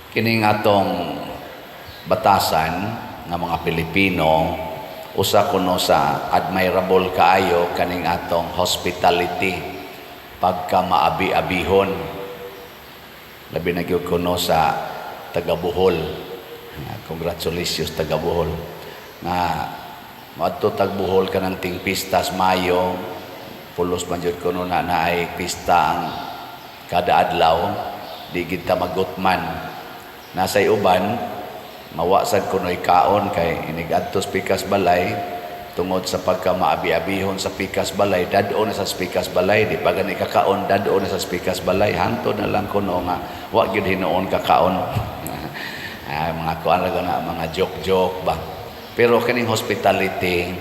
Kining atong batasan nga mga Pilipino, usa kuno sa admirable kaayo kaning atong hospitality, pagka maabi-abihon, labi na gyud kuno sa taga Bohol. Congratulations, taga Bohol, nga moadto tag Bohol kanang ting pistas Mayo, pulos man jud kuno na naay pista ang kada adlaw, di gid ta magutman. Nasay uban mawa sad kuno'y kaon kay inig adto sa pikas balay, tungod sa pagka maabi-abihon sa pikas balay, dad-on na sa pikas balay, di pa gani kakaon, dad-on na sa pikas balay, hantod na lang kuno nga wa gyud hinuon kakaon. Ah, mga kuan ra na, mga joke-joke ba. Pero kining hospitality,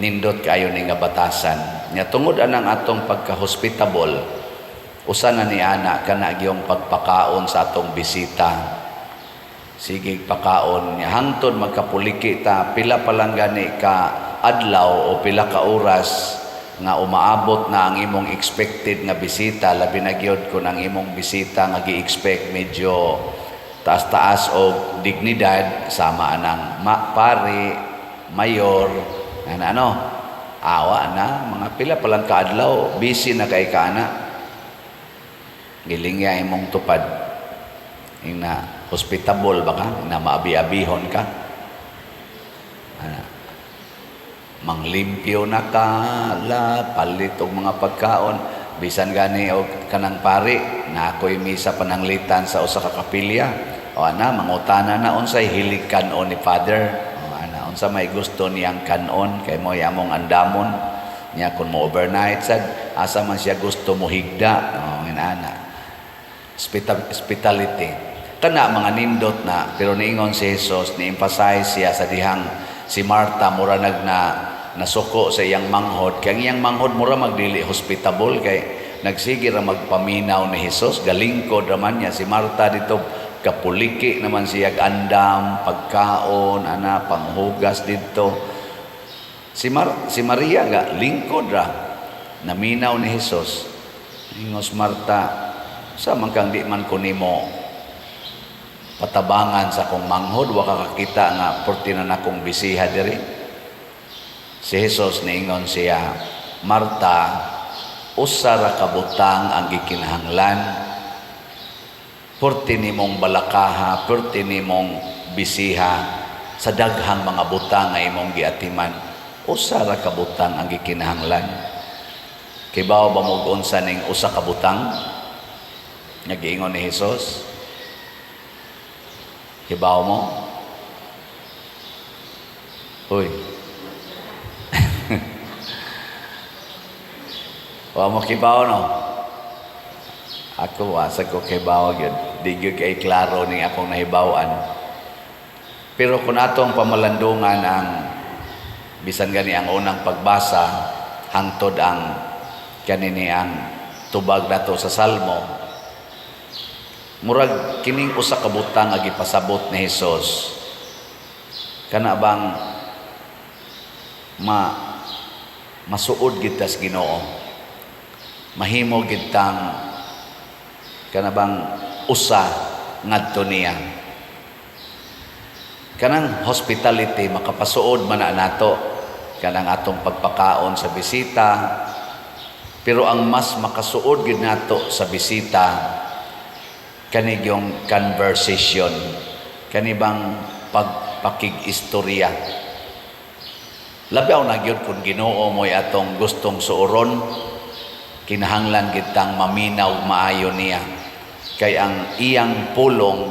nindot kaayo ni nga batasan nya. Tungod anang atong pagka-hospitable, usa na ni ana kana gyung pagpakaon sa atong bisita. Sige pakaon niya hangtod magkapuliki ta. Pila pa lang gani ka adlaw o pila ka oras nga umaabot na ang imong expected nga bisita, labi na gyud kung ang imong bisita nga gi-expect medyo taas-taas og dignidad, sama anang pari, mayor, ano, ano, awa na, mga pila pa lang kaadlaw, busy na kay ka ana. Gilingya imong tupad. Ing na hospitable ba ka? Na maabi-abihon ka? Ana. Manglimpyo na ka, la, palit og mga pagkaon. Bisan gani og kanang pari, na ako'y misa pananglitan sa usa ka kapilya. O ana, mangutana na unsay hilig kanon ni Father. O ana, unsa may gusto niyang kanon kay mo among andamon. Niya kung mo overnight sad, asa man siya gusto mo higda. O ana. Hospitality. Kana mga nindot na, pero niingon si Jesus, ni-emphasize siya sa dihang si Martha mura nag na nasuko sa iyang manghod, kay ang iyang manghod mura magdili hospitable kay nagsige ra magpaminaw ni Jesus, galingkod ra man niya. Si Martha dito kapuliki naman siya, andam pagkaon ana, panghugas didto. Si Maria ga lingkod ra, naminaw ni Jesus. Ingos Martha, "Sa man kang di man ko nimo patabangan sa akong manghod? Wa ka kakita nga porti na nakong bisiha diri?" Si Jesus, niingon siya, "Marta, usa ra ka butang ang gikinahanglan. Porti nimong balakaha, porti nimong bisiha sa daghang mga butang nga imong giatiman. Usa ra ka butang ang gikinahanglan." Kibaw ba mo unsa ning usa ka butang nga giingon ni Jesus? Kibaw mo? Uy. Wa mo kibaw, no? Ako, asa ko kibaw gyud. Di gyud kay klaro ning akong nahibaw-an. Pero kung atong pamalandungan ang bisan gani ang unang pagbasa hangtod ang kanini, ang tubag nato sa Salmo, murag kining usa ka butang nga gipasabot ni Hesus, kana bang masuod gid tas Ginoo, mahimo gid tang kana bang usa ngadto niya. Kanang hospitality, makapasuod man na nato kanang atong pagpakaon sa bisita, pero ang mas makasuod gid nato sa bisita kani yung conversation, kani bang pagpakig-istorya. Labi na gyud kung Ginoo mo'y atong gustong suoron, kinahanglan gid tang maminaw maayo niya kay ang iyang pulong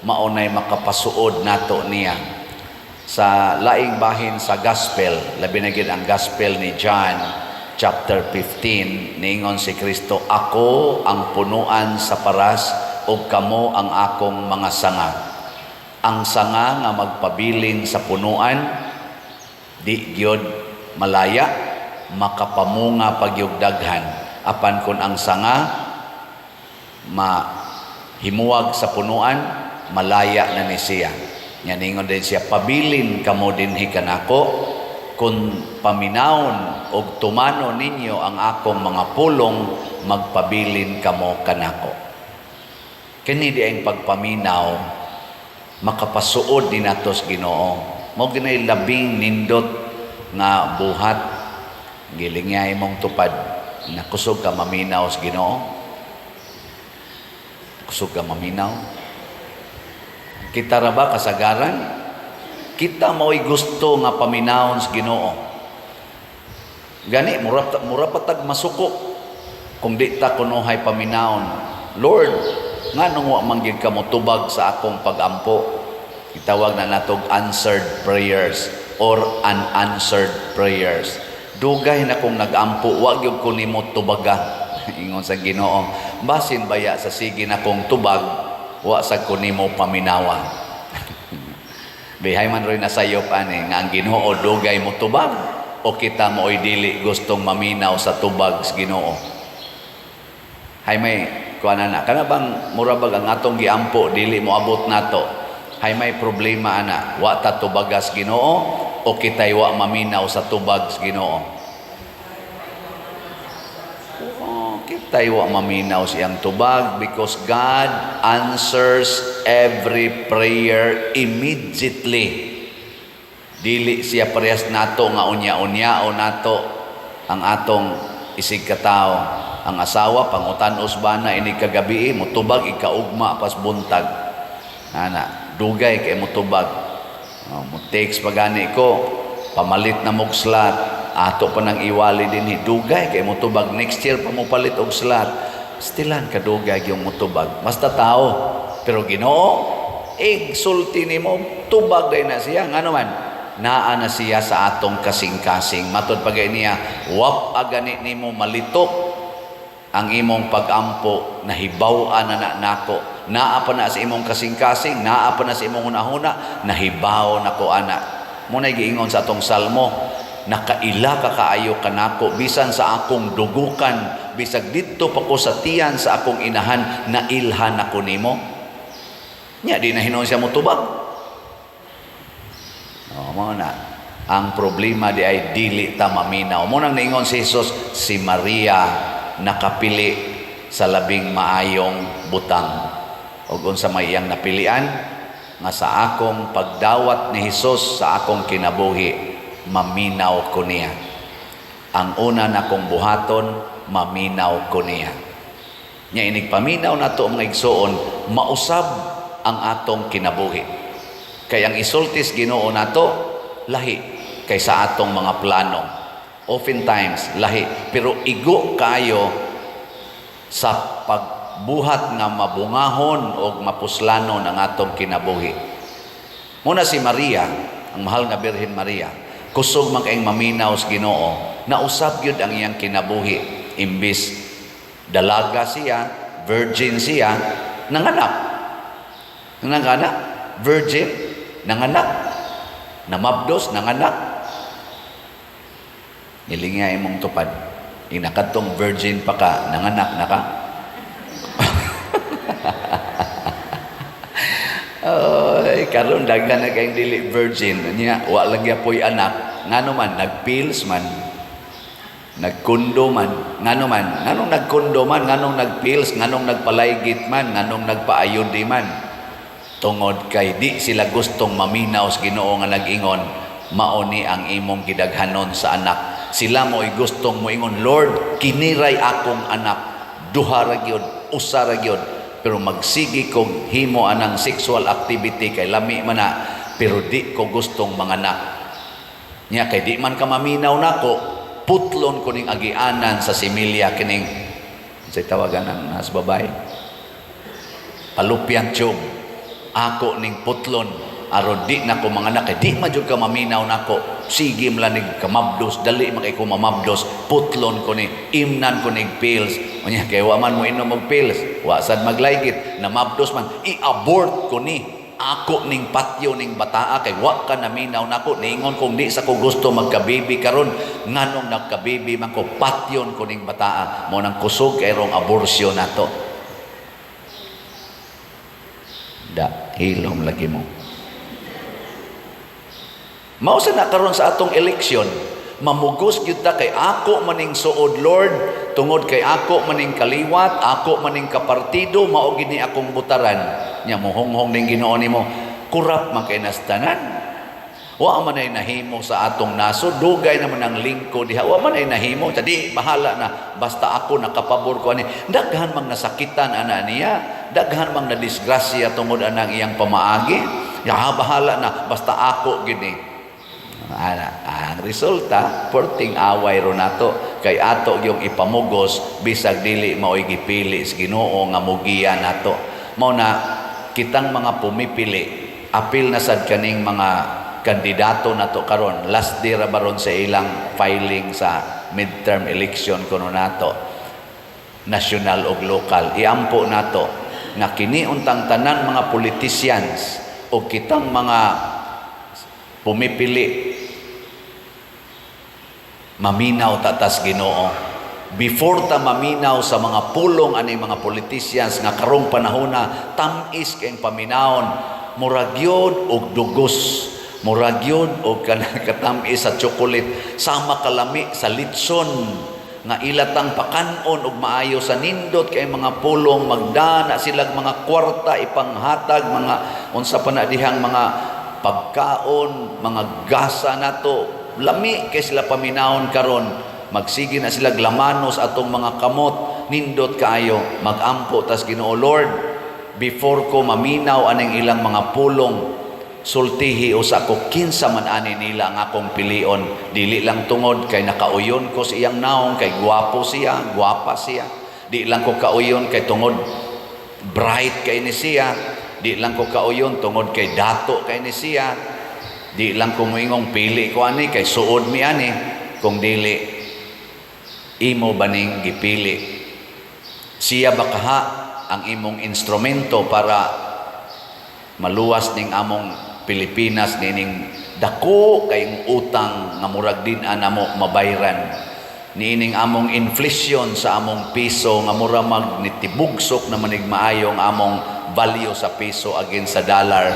maunay makapasuod nato niya. Sa laing bahin sa gospel, labi na gyud ang Gospel ni John chapter 15, niingon si Kristo, "Ako ang punuan sa paras ug kamo ang akong mga sanga. Ang sanga nga magpabilin sa punuan di gyud malaya, makapamunga pagyug daghan. Apan kun ang sanga mahimuwag sa punuan, malaya na ni siya." Nya ningon din siya, "Pabilin kamo dinhi kanako. Kung paminawon og tumano ninyo ang akong mga pulong, magpabilin kamo kanako." Kini di ang pagpaminaw. Makapasuod ni nato sa Ginoo. Mao ginay labing nindot nga buhat. Gilingay mong tupad, nakusog ka maminaw sa Ginoo? Kusog ka maminaw? Kita ra ba kasagaran? Kita mao'y gusto nga paminawon sa Ginoo. Gani mura mura pa tag masuko kung di ta kunuhay paminawon. "Lord, nganong wa man gyud ka motubag sa akong pagampo?" Itawag na natog answered prayers or unanswered prayers. "Dugay na kong nagampo, wa gyud ko nimo tubaga." Ingon sa Ginoo, "Basin baya sa sige na kong tubag, wa sa ko nimo paminawa." Bihay man ro'y nasayop ani nga ang Ginoo dugay mo tubag o kita mo'y dili gustong maminaw sa tubag sa Ginoo. Hay may kuan na kana bang mura bag ang atong giampo dili mo abot nato. Hay may problema ana, wa ta tubagas Ginoo o kita'y wa maminaw sa tubag sa Ginoo? Oh, kita'y wa maminaw siyang tubag because God answers every prayer immediately. Dili siya parehas nato nga unya-unya o nato ang atong isig katao. Ang asawa pangutan-os bana ini kagabi, mutubag ikaugma pas buntag. Ana, dugay kay mutubag. Oh, mo text pa gani ko, "Pamalit na mog slot." Ato pa nang iwali dinhi, dugay kay mutubag, next year pa mo palit og slot. Stilan kadugay yung mutubag. Basta tao. Pero Ginoo, igsulti nimo, tubag day na siya. Ngano man, naa na siya sa atong kasing-kasing. Matod pa niya, "Wa pa gani nimo malitok ang imong pagampo, nahibaw-an na na nako." Naa pa na sa imong kasing-kasing, naa pa na sa imong hunahuna, nahibaw nako ana. Mao giingon sa atong salmo, "Nakaila ka kaayo kanako bisan sa akong dugukan, bisag didto pa ko sa tiyan sa akong inahan, nailhan ako nimo." Nya di na hinuon siya motubag? Oh, mao na. Ang problema di ay dili ta maminaw. Mao nang niingon si Jesus, si Maria nakapili sa labing maayong butang. Ug unsa may iyang napilian? Nga sa akong pagdawat ni Hesus sa akong kinabuhi, maminaw ko niya. Ang una nakong buhaton, maminaw ko niya. Nya inig paminaw nato, mga igsoon, mausab ang atong kinabuhi. Kay ang isultis Ginoo nato lahi kaysa atong mga plano. Oftentimes lahi, pero igo kayo sa pagbuhat nga mabungahon o mapuslanon ang atong kinabuhi. Muna si Maria, ang mahal nga Birhen Maria, kusog man kayong maminaw sa Ginoo, nausab gyud ang iyang kinabuhi. Imbis dalaga siya, virgin siya, nanganak. Nanganak, virgin, nanganak. Namabdos, nanganak. Nilingya imong tupad. Inakadtong virgin pa ka, nanganak na ka. Oy, karon daghan na kayong dili virgin. Nya, wa lang gyapoy anak. Ngano man, nagpills man. Nagkundo man. Ngano man, nganong nagkundo man, nganong nagpills, nganong nagpalaygit man, nganong nagpaayodi man? Tungod kay di sila gustong maminaw sa Ginoo nga nag-ingon, "Mao ni ang imong gidaghanon sa anak." Sila mo'y gustong moingon, "Lord, kiniray akong anak. Duha ra gyud, usa ra gyud." Pero magsige kog himo anang sexual activity kay lami man na, pero di ko gustong manganak. Nya kay di man ka maminaw nako, putlon ko ning agianan sa similya, kining say tawagan ng nas babae. Fallopian tube. Ako ning putlon aron di na ko manganak kay di man jud ka maminaw nako. Sige man nig kamabdos, dali man kay ko mamabdos, putlon ko ni, imnan ko nig pills. Unya kay wa man mo inom og pills, wa sad maglaygit, namabdos man, i-abort ko ni, ako ning patyo ning bataa kay wa ka naminaw nako. Niingon kong di sa ko gusto magka-baby karon, nganong nagka-baby man ko? Patyon ko ning bataa. Mo nang kusog kay rong aborsyon nato. Da hilom lagi mo. Mao sa na karon sa atong eleksyon, mamugos gyud ta kay ako maning suod, Lord, tungod kay ako maning kaliwat, ako maning kapartido, mao gid ni akong butaran. Nya mohonghong ning Ginoo nimo. Kurap man kay nas tanan. Wa man ay nahimo sa atong nasod, dugay naman ang lingkod diha. Wa man ay nahimo, di bahala na, basta ako nakapabor ko ani. Daghan mang nasakitan ana niya, daghan mang nadisgrasya tungod anang iyang pamaagi. Ya bahala na, basta ako gini. Ana, ang resulta, perting away ro nato kay ato yung ipamugos bisag dili maoy gipili sa Ginoo nga mugiya nato. Mao na kitang mga pumipili, apil na sad kaning mga kandidato nato karon, last day ra baron sa ilang filing sa midterm election kuno nato, national ug local. Iampo nato nga kini untang tanan mga politicians o kitang mga pumipili, maminaw ta tas Ginoo before ta maminaw sa mga pulong ani mga politicians nga karong panahona tam-is kayong paminawon, murag gyud og dugos, murag gyud og kanang katam-is sa chocolate, sama kalami sa litson nga ilatang pakanon og maayo sa nindot kay mga pulong. Magdana silag mga kwarta ipanghatag, mga unsa pa na dihang mga pagkaon, mga gasa nato. Lami kay sila paminawon karon, magsige na sila lamanos atong mga kamot, nindot kaayo. Magampo tas Ginoo, "Lord, before ko maminaw aning ilang mga pulong, sultihi usa ko kinsa man ani nila ang akong pilion. Dili lang tungod kay nakauyon ko sa iyang naong, kay gwapo siya, gwapa siya. Di lang ko kauyon kay tungod bright kay ni siya. Di lang ko kauyon tungod kay dato kay ni siya. Di lang ko moingong pili ko ani kay suod mi ani. Kung dili, imo baning gipili? Siya ba kaha ang imong instrumento para maluwas ning among Pilipinas nining dako kayong utang nga murag din namo mabayran, niining among inflation sa among piso nga mura mag nitibugsok na manig maayo ang among value sa piso against sa dollar?"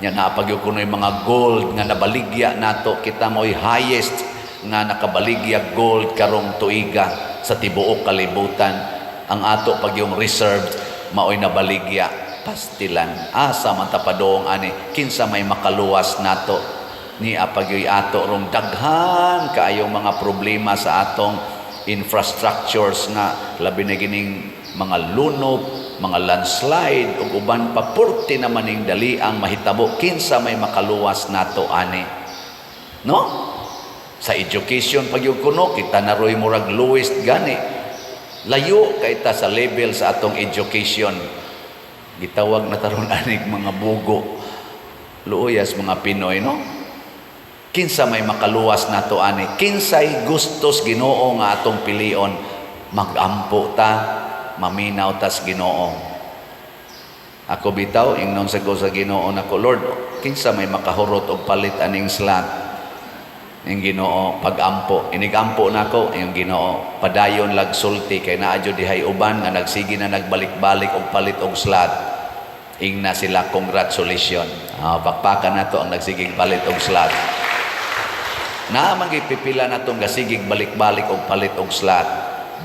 Nya naa pa gyud kunoy mga gold nga nabaligya nato. Kita mo'y highest nga nakabaligya gold karong tuiga sa tibuok kalibutan. Ang ato pag yung reserve maoy nabaligya. Pastilan, asa man ta padong ani? Kinsa may makaluwas nato? Ni apagyoy ato rong daghan kaayong mga problema sa atong infrastructures nga labi na gining mga lunop, mga landslide ug uban pa. Purti naman ning dali ang mahitabo. Kinsa may makaluwas nato ani, no? Sa education pag yung kuno, kita na roy murag lowest gani, layo kay ta sa level sa atong education. Gitawag na taron anig mga bugo. Luuyas mga Pinoy, no? Kinsa may makaluwas nato ani? Kinsay gustos Ginoo nga atong pilion? Magampo ta, maminaw tas Ginoo. Ako bitaw, ingnon sa ko sa Ginoo nako, "Lord, kinsa may makahurot og palit aning slot?" Yung Ginoo, pagampo, inigampo nako, yung Ginoo, "Padayon lag sulti kay naa jud dihay uban nga nagsige na nagbalik-balik og palit og slot." Ingna sila, "Congratulations." Ah, pakpakan nato ang nagsigig palit og slot. Naa man pipila natong gasigig balik-balik og palit og slot.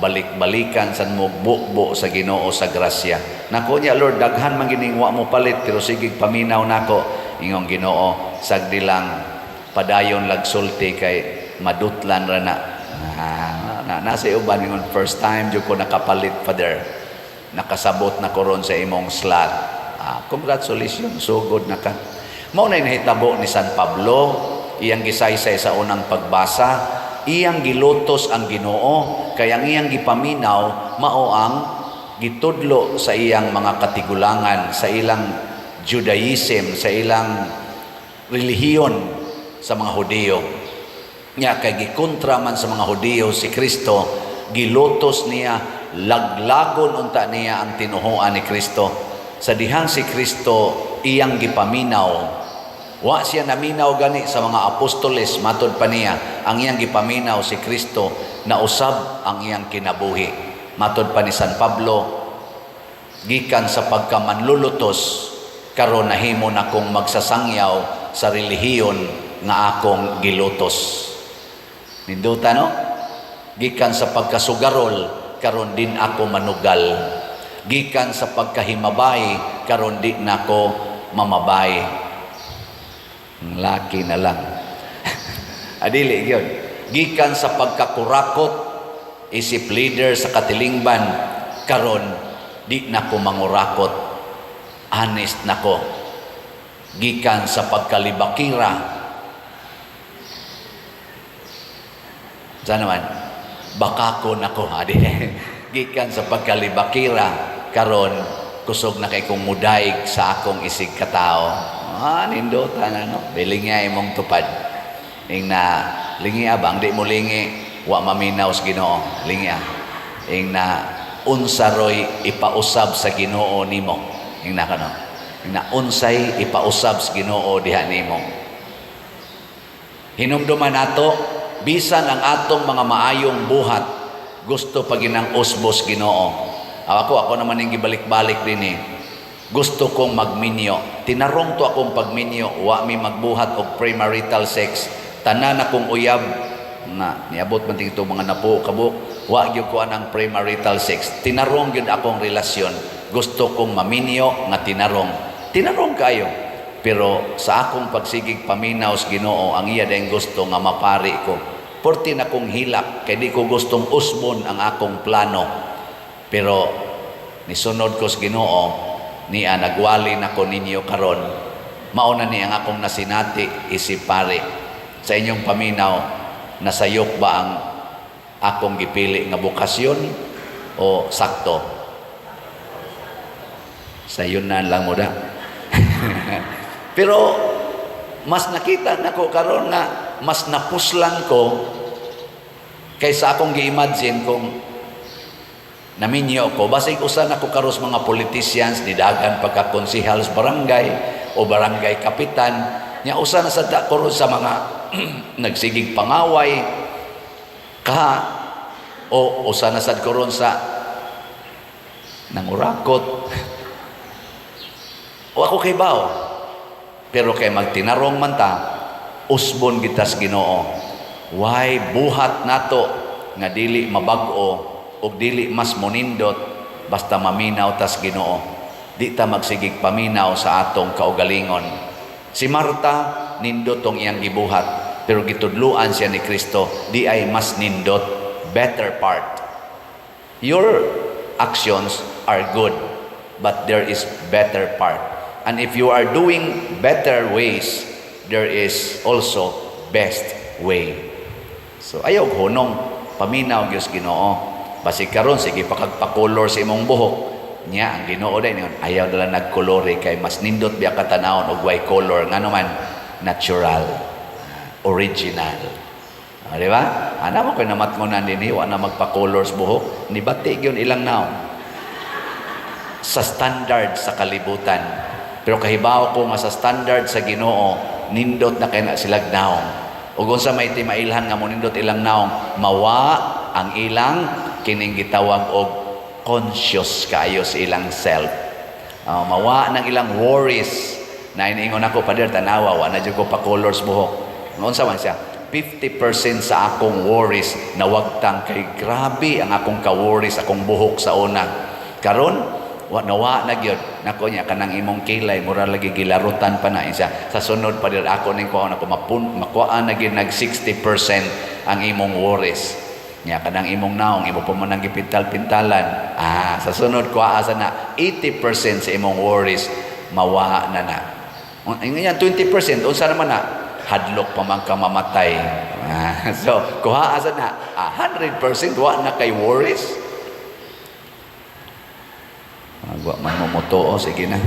Balik-balikan san mo bubo sa Ginoo sa grasya. Nako niya, "Lord, daghan man gining wa mo palit pero sigig paminaw nako." Ingong Ginoo, "Sagdi lang, padayon lag sulti kay madutlan ra na." Ah, na nasa uban ingon, "First time jud ko nakapalit, Father. Nakasabot na ko ron sa imong slot." Ah, congratulations, sugod na ka. Mao na nahitabo ni San Pablo, iyang gisaysay sa unang pagbasa, iyang gilutos ang Ginoo, kay ang iyang gipaminaw mao ang gitudlo sa iyang mga katigulangan, sa ilang Judaism, sa ilang relihiyon sa mga Hudiyo. Nya kay gikontra man sa mga Hudiyo si Kristo, gilutos niya, laglagon unta niya ang tinuhuan ni Kristo. Sa dihang si Kristo iyang gipaminaw, wa siya naminaw gani sa mga apostoles, matod pa niya, ang iyang gipaminaw si Kristo na usab ang iyang kinabuhi. Matod pa ni San Pablo, gikan sa pagkamanlulutos, karon nahimo na kong magsasangyaw sa relihiyon nga akong gilutos. Ninduta, no? Gikan sa pagkasugarol, karon din ako manugal. Gikan sa pagkahimabay, karon di na ako mamabay. Ang laki na lang. Adili gyud. Gikan sa pagkakurakot isip leader sa katilingban, karon di na ko mangurakot. Honest na ko. Gikan sa pagkalibakira, sa naman, baka ko nako, adi. Gikan sa pagkalibakira, karon kusog na kay kong mudaig sa akong isig katao. Ah, nindota na, no? Biling nga imong tupad. Ing na, lingi abang, di mo lingi, wa maminaw sa Ginoo. Lingi ah. Ing na, unsa roy ipausab sa Ginoo nimo. Ing na kano. Ing na, unsay ipausab sa Ginoo diha nimo. Hinumduman nato, bisan ang atong mga maayong buhat, gusto pa ginang usbos Ginoo. Ako naman yung gibalik-balik din eh. Gusto kong magminyo. Tinarong to akong pagminyo, wa mi magbuhat og premarital sex. Tanan akong uyab na niabot man ito mga napo kabuk, wa gyud ko anang premarital sex. Tinarong gyud akong relasyon. Gusto kong maminyo nga tinarong. Tinarong kayo. Pero sa akong pagsigig paminaw sa Ginoo, ang iya dayong gusto nga mapari ko. Porti na kong hilak kay di ko gustong usbon ang akong plano. Pero nisunod ko sa Ginoo, niya nagwali na ko ninyo karon. Mao na ni ang akong nasinati isip pare. Sa inyong paminaw, nasayop ba ang akong gipili nga bokasyon o sakto? Sayon na lang mo da. Pero mas nakita nako karon nga mas napuslan ko kaysa akong gi-imagine kung naminyo ko. Basig usa na ko karos mga politicians ni dagan pagka-konsehal sa barangay o barangay kapitan nya, usa na sad ko ron sa mga nagsigig pangaway ka o usa na sad ko ron sa nangurakot o ako kay bao. Pero kay magtinarong man ta, usbon kita sa Ginoo. Why buhat nato nga dili mabag-o ug dili mas monindot basta maminaw tas Ginoo. Di ta magsigig paminaw sa atong kaugalingon. Si Marta, nindot tong iyang gibuhat, pero gitudluan siya ni Kristo, di ay mas nindot, better part. Your actions are good, but there is better part. And if you are doing better ways, there is also best way. So ayaw hunong, paminaw gyud sa Ginoo. Basig karon sige pa kag pa-color sa imong buhok. Nya ang Ginoo dai ningon, ayaw dala nagkolore kay mas nindot biya ka tanawon og way color, ngano man natural, original. Ah, di ba? Ana mo koy namatngonan dinhi, wa na magpa-color sa buhok, nibati gyud ilang naong sa standard sa kalibutan. Pero kahibaw ko nga sa standard sa Ginoo, nindot na kay na silag naong. Ug unsa may timailhan nga monindot ilang naong, mawa ang ilang kining gitawag og conscious kaayo sa ilang self. Mawa ng ilang worries. Na iniingon ako, "Pader, tanawa, wa na jud ko pa colors buhok." Unsa man siya? 50% sa akong worries nawagtang kay grabe ang akong ka-worries akong buhok sa una. Karon wa nawa na gyud nako. Niya kanang imong kilay mura lagi gilarutan pa na siya. Sa sunod, pader, ako ning kuha nako mapun makuha na gyud nag 60% ang imong worries. Nya kanang imong naong imo pa man ang gipintal-pintalan. Ah, sa sunod kuha asa na 80% sa imong worries mawa na na. Ngayon 20% unsa naman na? Hadlok pa man ka mamatay. Ah, so kuha asa na, ah, 100% wa na kay worries. Agwa man mo motuo, sige na.